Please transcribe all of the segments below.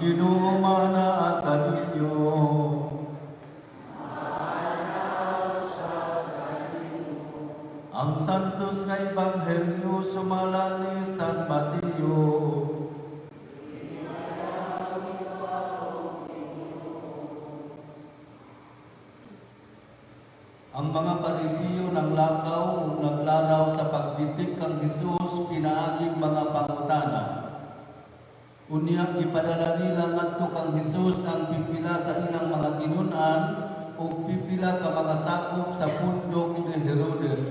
Ginoo maanaa kaninyo. Ang Santos nga Ebanghelyo sumala ni San Mateo. Ang mga Parisiyo nanglakaw ug naglaraw sa pagbitik kang Hesus pinaaging mga pangutana. Unya gipadala nila ngadto kang Hesus ang pipila sa ilang mga tinun-an ug pipila ka mga sakop sa pundok ni Herodes.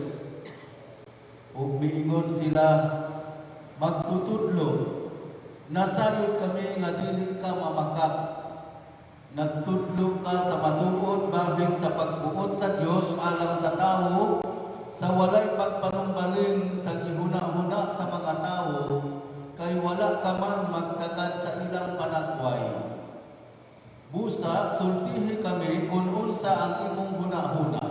Ug miingon sila, "Magtutudlo, nasayod kami nga dili ka mamakak. Nagtudlo ka sa matuod bahin sa pagbuot sa Dios alang sa tawo, sa walay pagpanumbaling sa gihuna-huna sa mga tawo, kay wala ka man magtagad sa ilang panagway. Busa, sultihi kami kung unsa ang imong hunahuna.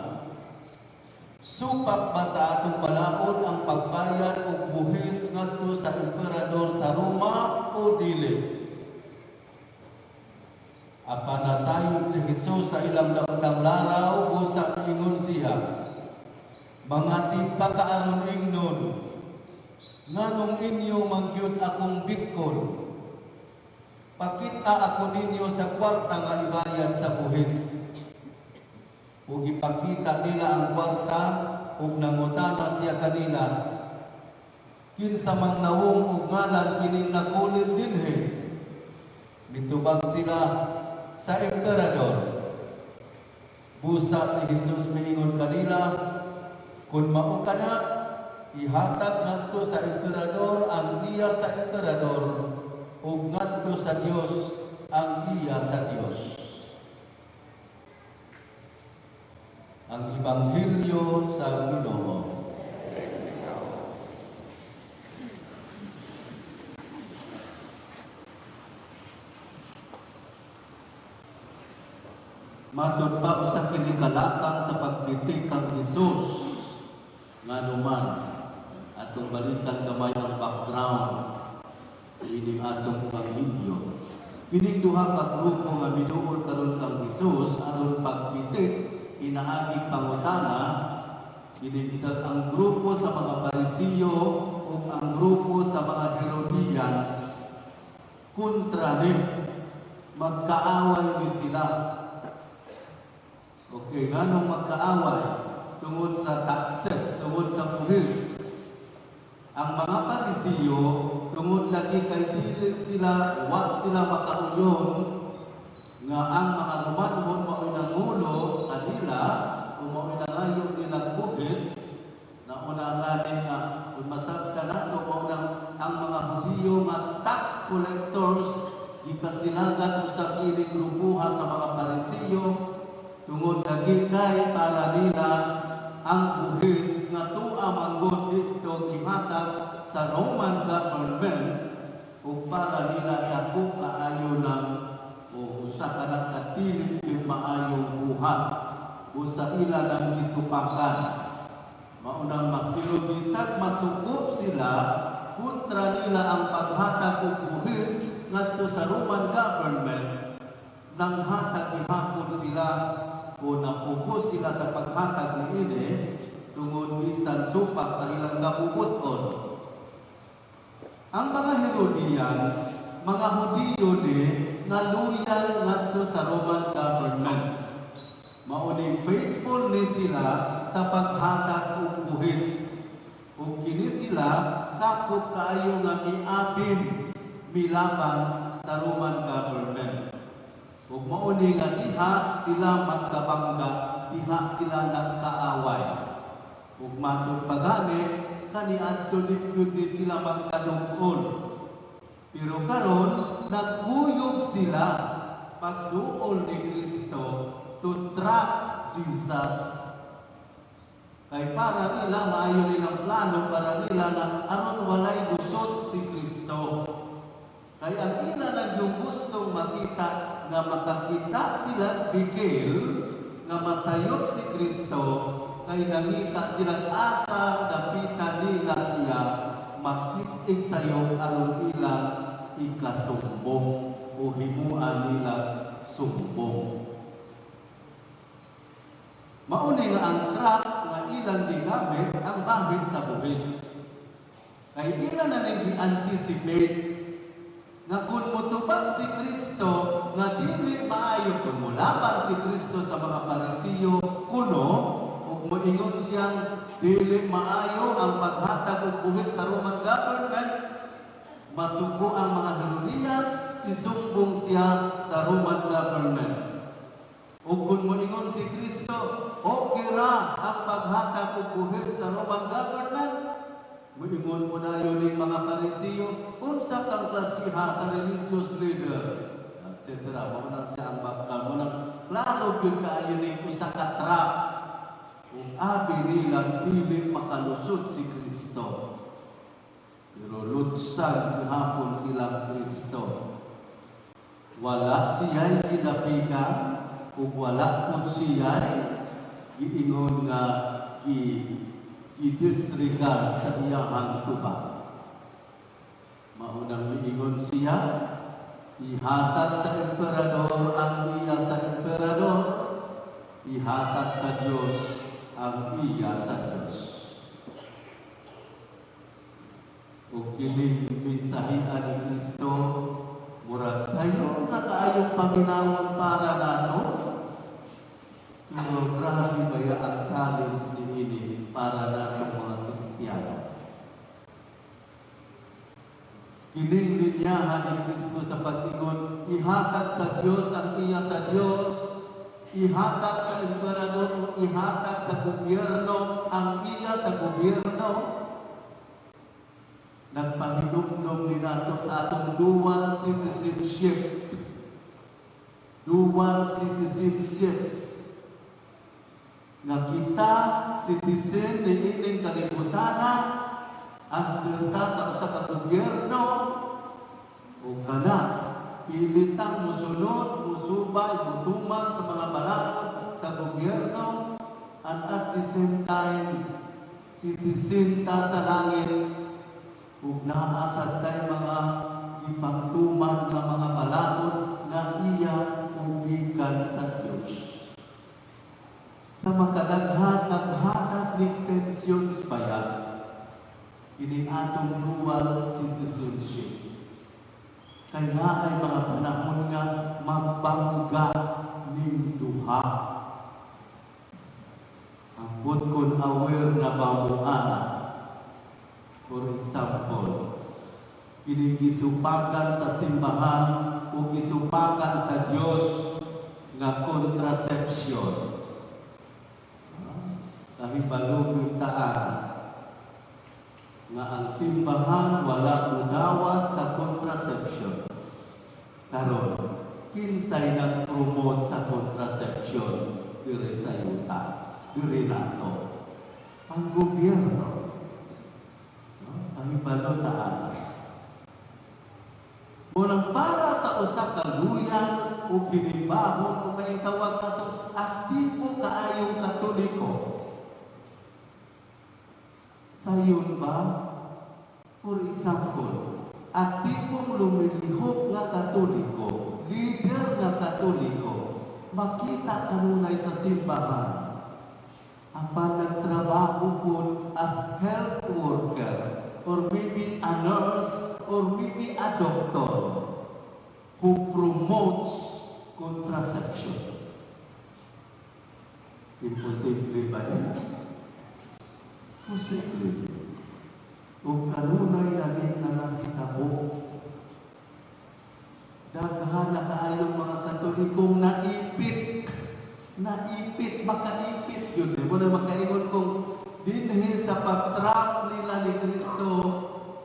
Supak ba sa atong balaod ang pagbayad og buhis ngadto sa emperador sa Roma o dili?" Apan nasayod si Jesus sa ilang daotang laraw, busa miingon siya, "Mga tigpakaaron ingnon, nganong inyo man gyud akong bitkon? Pakita ako ninyo sa kwarta nga ibayad sa buhis." Ug ipakita nila ang kwarta, ug nangutana siya kanila, "Kinsa mang nawong ug ngalan kining nakulit dinhi?" Mitubag sila, "Sa emperador." Busa si Jesus miingon kanila, "Kung mao kana, ihatag ngadto sa emperador ang iya sa emperador, ug ngadto sa Dios ang iya sa Dios." Ang Ebanghelyo sa Ginoo. Matod pa usa kini kalakang sa pagbitik kang Hesus, nganuman atong balikan gamay ang background ining atong ebanghelyo. Kining duha ka grupo nga miduol karon kang Hesus aron pagbitik pinaagi pangutana, kini ang grupo sa mga Parisiyo ug ang grupo sa mga Herodians kontra ni, magkaaway ni sila. Okay, nganong magkaaway? Tungod sa taxes, tungod sa buhis. Ang mga Parisiyo, tungod lagi kay dili sila, wa sila makauyon nga ang mga Romanhon mao'y nangulo kanila, o mao'y nangayo nila buhis. Nauna gani nga kung masabta nato, mao nang ang mga Hudiyo nga tax collectors gikasilagan usab ini grupuha sa mga Parisiyo, tungod lagi kay para nila ang buhis nga tua manggod didto gihatag sa Roman government, ug para nila dako kaayo ng o usa ka na kadili gyud maayong buhat usa ila nang gisupakan. Maunang mas pero bisag masuko sila kontra nila ang paghatag og buhis ngadto sa Roman government, nanghatag gihapon sila o napuko sila sa paghatag niini tungod bisan supak sa ilang kabubuton. Ang mga Herodians, mga Hudiyo ni nga loyal ngadto sa Roman government. Mao ning faithful ni sila sa paghatag og buhis. Ug kini sila sakop kaayo nga miapin milaban sa Roman government. Ug mao ni nga diha sila magkabangga, diha sila nagkaaway. Ug matud pa gani kaniadto gyud ni sila magkadungkol. Pero karon nagkuyog sila pagduol ni Kristo to trap Jesus. Kay para nila maayo nilang plano para nila na aron walay gusot si Kristo. Kay ang ila lang yung gustong makita nga makakita sila bigil nga masayop si Kristo, kay nangita sila asa dapitan nila siya makitig sayop aron ilang ikasumbong o o himuan nila sumbong. Mauni nga ang trap nga ilang gigamit ang bahin sa buhis. Kay ila na ning gi-anticipate nga kung mutubag si Kristo nga dili maayo, kung mulaban si Kristo sa mga Parisiyo kuno ug moingon siyang dili maayo ang paghatag og buhis sa Roman government, masuko ang mga Herodians, isumbong siya sa Roman government. Ug kung moingon si Kristo, okay ra ang paghatag og buhis sa Roman government, moingon mo na yun ning mga Parisiyo, unsa kang klasiha sa religious leader, etc. Mao na siya ang bakal mo nang klaro gyud kaayo ning usa ka trap ug abi nila dili makalusot si Kristo. Pero lutsan gihapon silang Kristo. Wala siya'y gidapikan ug wala pud siya'y giingon nga gi-disregard sa iyahang tubag. Maunang miingon siya, ihatag sa emperador ang iya sa emperador, ihatag sa Diyos ang iya sa Diyos. Ug kining mensahian ni Kristo, murag sayo na kaayong paminawon para nato, pero grabe baya ang challenge niini para natong mga Kristiyano. Kining linyahan ni Kristo sa pag-ingon, ihatag sa Diyos ang iya sa Diyos, ihatag sa emperador o ihatag sa gobyerno ang iya sa gobyerno, nagpahinumdom ni nato sa atong dual citizenship. Dual citizenships. Nga kita, citizen ni ining kalibutana, under ta sa usa ka gobyerno, o kana, pilitang musunod, musubay, mutuman sa mga balakod sa gobyerno, and at the same time, citizen ta sa langit, ug naa sad tay mga gipagtuman nga mga balakod nga iya ug gikan sa Dios. Sa makadaghan, naghatag ning tensions baya kini atong dual citizenships. Kay naay mga panahon nga magbangga ning duha. Ambot kon aware na ba mo ana. For example, kini gisupakan sa simbahan o gisupakan sa Dios nga contraception. Kahibalo gyud ta nga ang simbahan wala mudawat sa contraception. Karon, kinsay nag-promote sa contraception diri sa yuta, diri nato? Ang gobyerno. No? Kahibalo ta ana. Munang para sa usa ka loyal o kinibahon kung may tawag nato, aktibo kaayong Katoliko. Sayon ba? For example, aktibong lumilihok nga Katoliko, leader nga Katoliko, makita kanunay sa simbahan, apan nagtrabaho po as health worker, or maybe a nurse, or maybe a doctor, who promotes contraception. Imposible ba yun? Posible. Ug kanunay lagi na nahitabo. Daghan na kaayong mga Katolikong naipit. Naipit, makaipit yun. Mo na makaingon kung dinhi sa pag-trap nila ni Kristo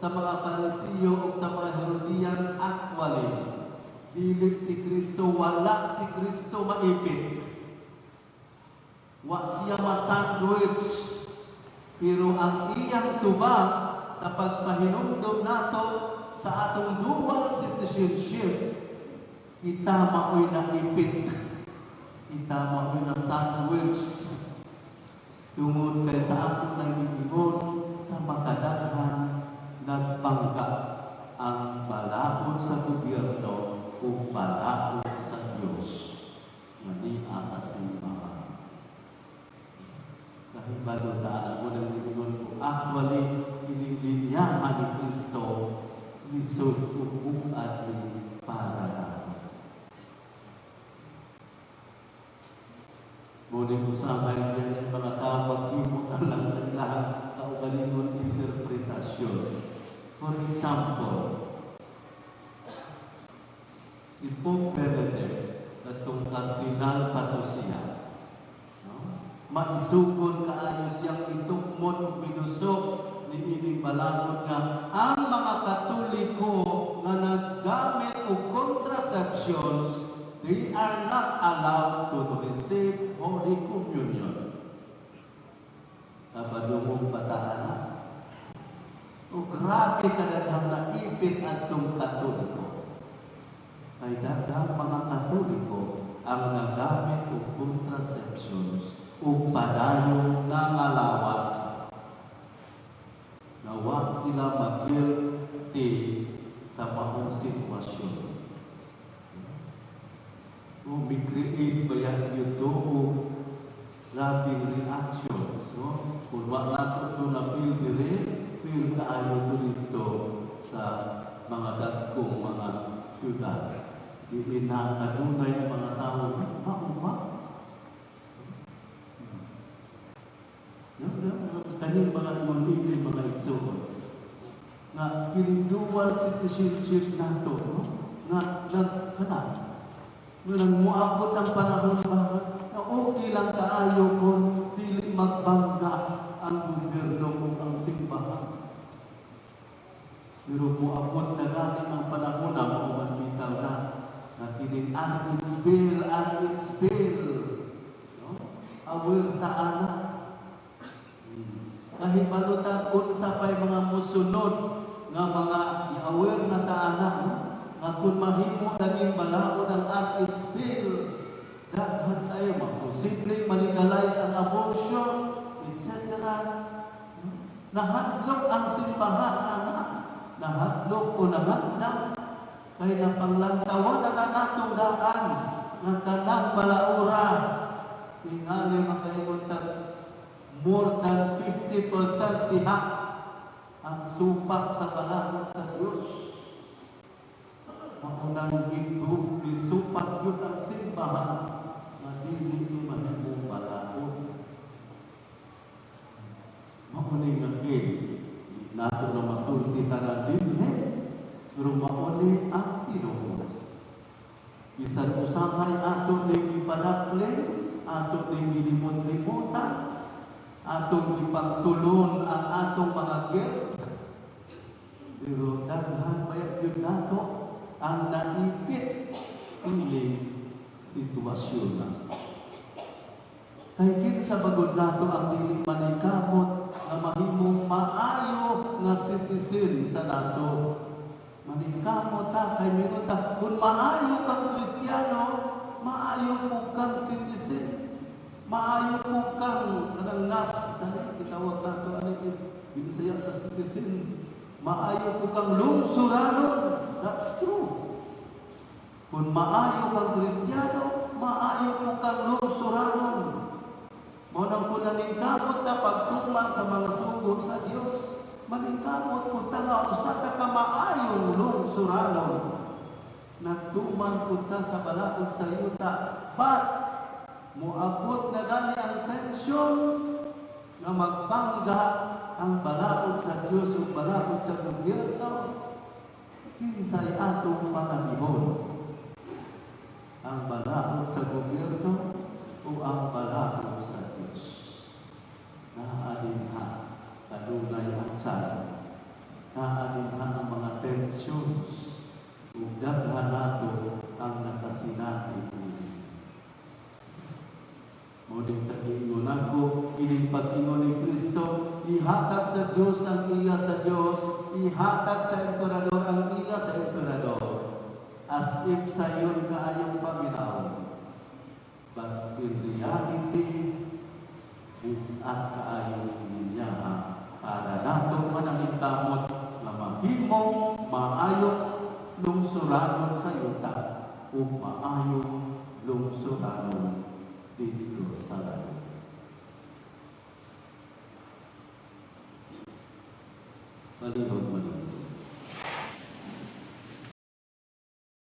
sa mga Parisiyo o sa mga Herodians, actually, dili si Kristo, wala si Kristo maipit. Wa siya ma-sandwich. Pero ang iyang tubag sa pagpahinumdom nato sa atong dual citizenship, kita mao'y naipit. Kita mao'y na sandwich. Tungod kay sa atong nangiingon sa makadaghan, nagbangga ang balakod sa gobyerno ug balaod sa Dios nga niya sa simbahan. Kahibalo ta mo nang giingon ko, actually, ining linyahan ni Kristo lisod ug bug-at ni para nato. Muna usahay yan ang mga tao maghimo na lang sa ilang kaugalingon interpretasyon. For example, si Pope Benedict, katong Cardinal pa to siya, no? Maisugon kaayo siyang itukmon ug minusok ni ining balakod nga ang mga Katoliko nga naggamit og contraceptions, they are not allowed to receive Holy Communion. Kabadungog bataan na. O grabe kadaghang naipit atong Katoliko. Kay daghang mga Katoliko ang nagamit og contraceptions ug padayon nangalawat. Nawa sila mag-guilty sa maong sitwasyon. O mi-create ba yan yun to o grabing reactions, no? Kung wa nato to na feel dire, feel kaayo to dito sa mga dagkong mga syudad. Di na kanunay ang mga tao, mao ba? No, no, kaning mga ngunili, mga igsoon. Nga kining dual citizenship nato, no? Nga nagkana. Nga nang muabot ang panahon ba na okay lang kaayo kung dili magbangga ang gobyerno ug ang simbahan. Pero muabot na gani ang panahon na mao man bitaw na na kining RH bill, RH bill, no? Aware ta ana. Kahibalo ta unsa pay mga musunod nga mga i-aware na ta ana, no? Nga kung mahimo naging balaod ang RH bill, daghan kayo maposibleng malegalize ang abortion, etc. Nahadlok ang simbahan ana, nahadlok o nangandam kay napanglantawan na natong daan nga kanang balaura tingali makaingon ta more than 50% diha ang supak sa balaod sa Dios. Maunang gigub gisupak yun ang simbahan nga dili ni mahimong balaod. Mauni nga kini nato na masulti tanan dinhi, pero mauni ang tinuod. Bisan usahay ato ning ipadakli, ato ning gilimot-limutan, atong ipagtulon ang atong mga guilt. Pero daghan pa yun nato ang naipit ining sitwasyon na. Kay kinsa bagod nato ang dili maningkamot nga mahimong maayo nga citizen sa nasod. Maningkamot ta kay mingon ta kung maayo kang Kristiyano, maayo mo kang citizen. Maayo mo kang kanang nas, dali gitawag nato ani is Binisaya sa citizen. Maayo ko kang lungsuranon. That's true. Kung maayo kang Kristiyano, maayo ko kang lungsuranon. Mao nang kung naningkamot na pagtuman sa mga sugo sa Dios, maningkamot ko ta nga usa ka kamaayong lungsuranon. Nagtuman ko ta sa balaod sa yuta. But moabot na gani ang tension nga magbangga ang balaod sa Dios ug balaod sa gobyerno. Kinsay atong panabihon? Ang balaod sa gobyerno o ang balaod sa Dios? Naa dinha kanunay ang chance. Naa dinha ang mga tensions ug daghan nato ang nakasinati niini. Mao din sa giingon nako, kining pag-ingon ni Kristo, ihatag sa Dios ang iya sa Dios, ihatag sa emperador ang iya sa emperador. As if sayon kaayong paminaw. But in reality, bug-at kaayo niya para nato manangingkamot nga mahimong maayong lungsuranon sa yuta. ug maayong lungsuranon didto sa langit. Palihog.